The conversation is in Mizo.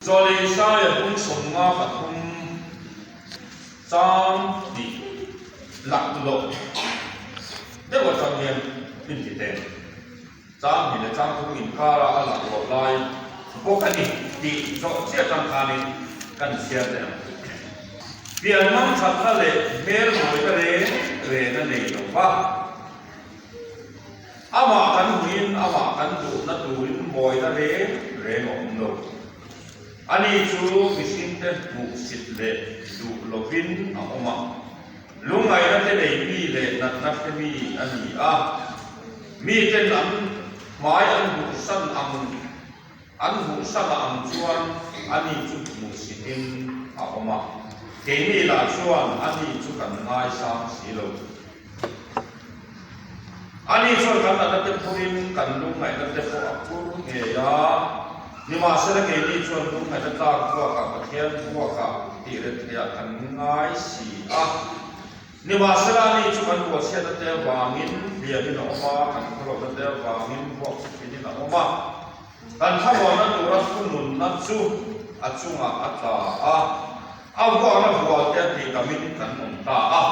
Zawlei Saia bung 53 chang tih lak loh deuh atang hian inti teh. Chang hnih leh chang thum inkara a lak loh lai bawk a ni tih zawh chiah atang khanin kan chhiar teh ang. Pian mang thatna leh hmel mawina reng reng a nei lo va. Amah kan hmuin amah kan duhna turin mawina reng reng a awm lo. Ani chu mihringte hmuhsit leh duh lovin a awm a, lungngaihna te nei mi leh natna hre mi a ni a. Miten an hmai an hmuhsan ang an hmuhsan a ang chuan ani chu hmuhsitin a awm a, keini lah chuan ani chu kan ngaisang si lo. Ani chuan kan natna te phurin kan lungngaihna te pawh a phur ngei a, nimahsela keini chuan lungngaihna tlak vuakah Pathian vuakah tih ret theihah kan ngai si a. Nimahsela ani chu kan buatshiatna te avangin hliamin a awm a, kan khawlohna te avangin vuak chhukinin a awm a. Kan thlamuanna tura thununna chu a chungah a tla a, a vuakna vual te a tih tamin kan awm ta a.